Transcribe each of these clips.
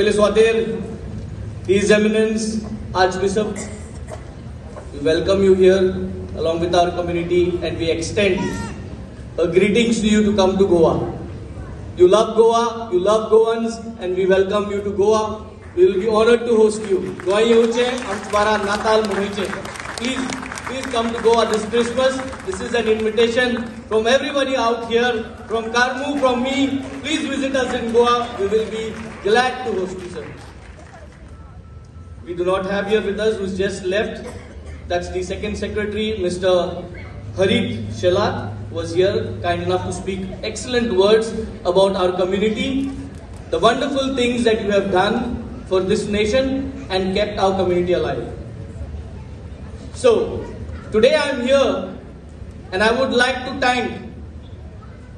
पयले सुवातेर His Eminence Archbishop, we welcome you here along with our community and we extend a greetings to you to come to Goa. You love Goa, you love Goans, and we welcome you to Goa. We will be honored to host you. Goa येवचें, आमचे बारा नाताल मनोवचें. Please, please come to Goa this Christmas. This is an invitation from everybody out here, from Karmu, from me. Please visit us in Goa. We will be glad to host you, sir. We do not have here with us who's just left. That's the second secretary, Mr. Harit Shelat, was here, kind enough to speak excellent words about our community, the wonderful things that you have done for this nation and kept our community alive. So, today I am here and I would like to thank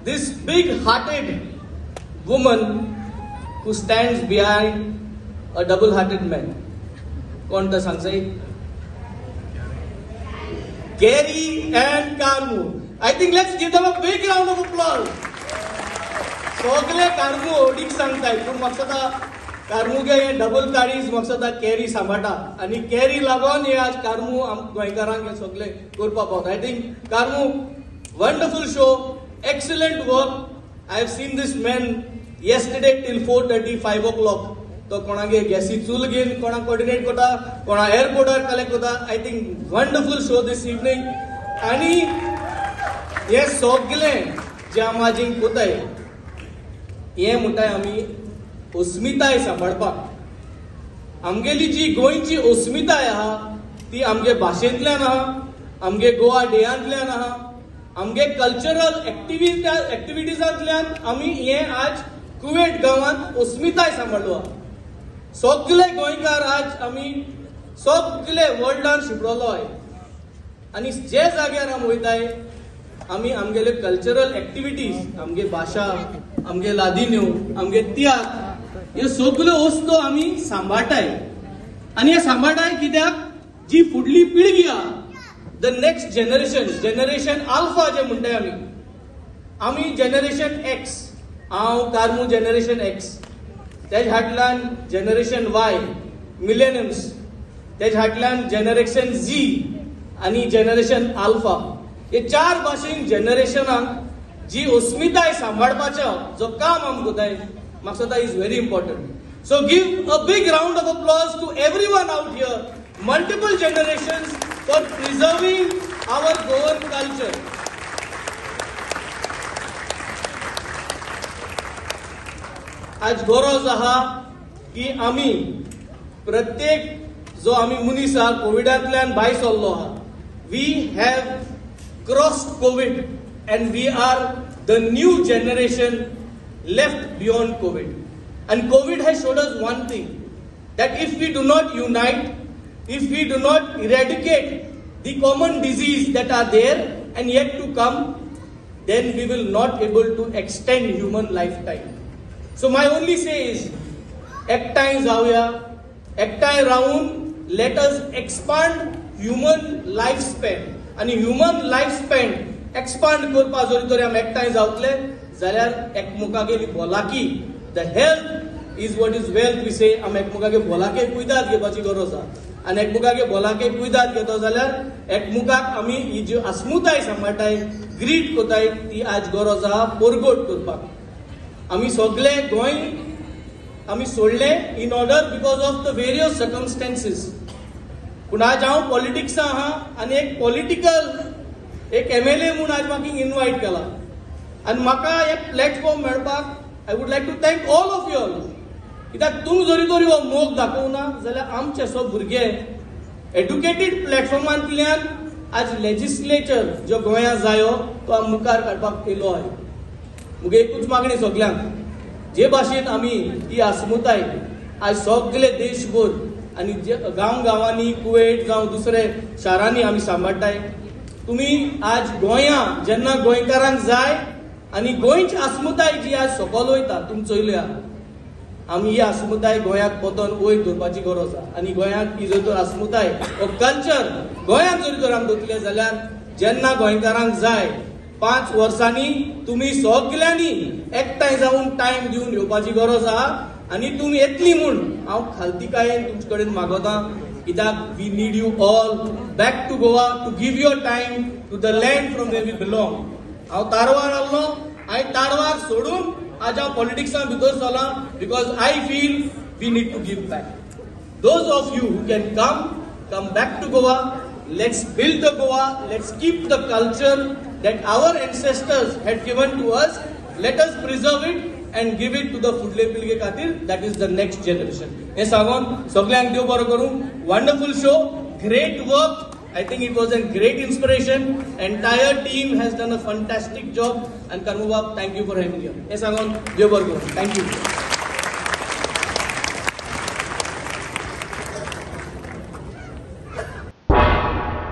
this big-hearted woman who stands behind a double-hearted man. कोण तो सांगसाई? Gary and Karmu. I think let's give them a big round of applause. सगळे कार्मू ओडीक सांगताय पूण म्हाका कार्मूगे हे double काळीज म्हाका carry सांबाळटा आनी कॅरी लागून हे आज कार्मू गोंयकारांक हे सगळे करपाक पावता. I think Karmu, wonderful show, excellent work. I have seen this man yesterday till 4:30, 5 o'clock. तो कोणागे गॅसी चूल घेवन कोणाक कोऑर्डिनेट करता, कोणा एअरपोर्टार कलेक्ट करता. I think wonderful show this evening. आनी हे सगळें जे आमी कोताय हे म्हणटाय आमी अस्मिताय सांबाळपाक. आमगेली जी गोंयची अस्मिताय आहा ती आमगे भाशेंतल्यान आहा, आमगे गोवा डेयांतल्यान आहा, आमगे कल्चरल एक्टिविटीजांतल्यान आमी हे आज कुवेट गांवांत अस्मिताय सांबाळ्ळो आहा. सगळे गोंयकार आज आमी सगळे वर्ल्डान शिंपडलो आहे आनी जे जाग्यार आमी वयताय आमी आमगेले कल्चरल एक्टिविटीज, आमगे भाशा, आमगे लादिन्यो, आमगे तियात्र, हे सगळ्यो वस्तू आमी सांबाळटाय. आनी हे सांबाळटाय कित्याक जी फुडली पिळगी आहा, the next generation, generation alpha जे म्हणटाय आमी, आमी जनरेशन एक्स, हांव कार्मू जनरेशन एक्स, तेज फाटल्यान जनरेशन वाय मिलेनियम्स, तेज फाटल्यान जनरेशन झी आनी जनरेशन आल्फा. हे चार भाशेन जनरेशनाक जी अस्मिताय सांबाळपाचो जो काम आमी कोताय म्हाका is very important. So give a big round of applause to everyone out here, multiple generations, for preserving our Goan culture. आज गरज आहा की आमी प्रत्येक जो आमी मनीस आहा कोविडांतल्यान भायर सरलो आहा, we have crossed COVID and we are the new generation left beyond COVID. And COVID has showed us one thing, that if we do not unite, if we do not eradicate the common disease that are there and yet to come, then we will not able to extend human lifetime. So my only say is, एकठांय जावया, एकठांय रावून let us expand human lifespan. आनी human लायफस्पॅन expand करपा जरी तर आमी एकठांय जावतले जाल्यार एकमुखागेली भलायकी, the health is what is wealth we say, आमी एकमुखागे भलायके कुयदाद घेवपाची गरज आहा. आनी एकमुखागे भलायके कुयदाद घेतो जाल्यार एकमुखाक आमी ही जी अस्मिताय सांबाळटाय, ग्रीट कोताय, ती आज गरज आहा परगट करपाक. आमी सगळे गोंय आमी सोडले in order because of the various circumstances. पूण आज हांव पॉलिटिक्सा आहा आनी एक पॉलिटिकल एक MLA म्हूण आज म्हाका इनवायट केला आनी म्हाका एक प्लॅटफॉर्म मेळपाक I would like to thank all of you all. कित्याक तुमी जरी तरी हो मोग दाखोवना जाल्यार आमचे सो भुरगे एड्युकेटेड प्लॅटफॉर्मांतल्यान आज लेजिस्लेचर जो गोंयांत जायो तो आमी मुखार काडपाक येयलो आहे. मुगे एकूच मागणी सगल्यांक, जे भाशेन आमी ही अस्मिताय आज सगळे देशभर आनी जे गांव गांवांनी कुवेट जावं दुसरे शारांनी आमी सांबाळटाय, तुमी आज गोंया जेन्ना गोंयकारांक जाय आनी गोंयची अस्मिताय जी आज सकयल वयता तुमी चोयल्या, आमी ही अस्मिताय गोंयाक पोतोन वयर दवरपाची गरज आहा. आनी गोंयांत ही जर तर अस्मिताय हो कल्चर गोंयांत जर तर आमी दवरतले जाल्यार जेन्ना गोंयकारांक जाय 5 वर्सांनी तुमी सगल्यांनी एकठांय जावन टायम दिवन येवपाची गरज आहा. आनी तुमी येतली म्हूण हांव खालतीकायेन तुमचे कडेन मागोता, कित्याक we need you all back to Goa to give your time to the land from where we belong. हांव तारवार आसलो, हांवें तारवार सोडून आज हांव पॉलिटिक्सां भितर सरलां, because I feel we need to give back. Those of you who can come, come back to Goa. Let's build the Goa. Let's keep the culture that our ancestors had given to us. Let us preserve it and give it to the फुडले पिळगे खातीर. That is the next generation. हे सांगून सगळ्यांक देव बरो करूं. Wonderful show, great work. I think it was a great inspiration. Entire team has done a fantastic job. And Karmubab, thank you for having me. हे सांगून देव बरो करूं. Thank you.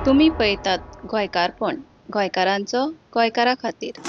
तुम्ही पळयतात गोंयकारपण, गोंयकारांचो गोंयकारा खातीर.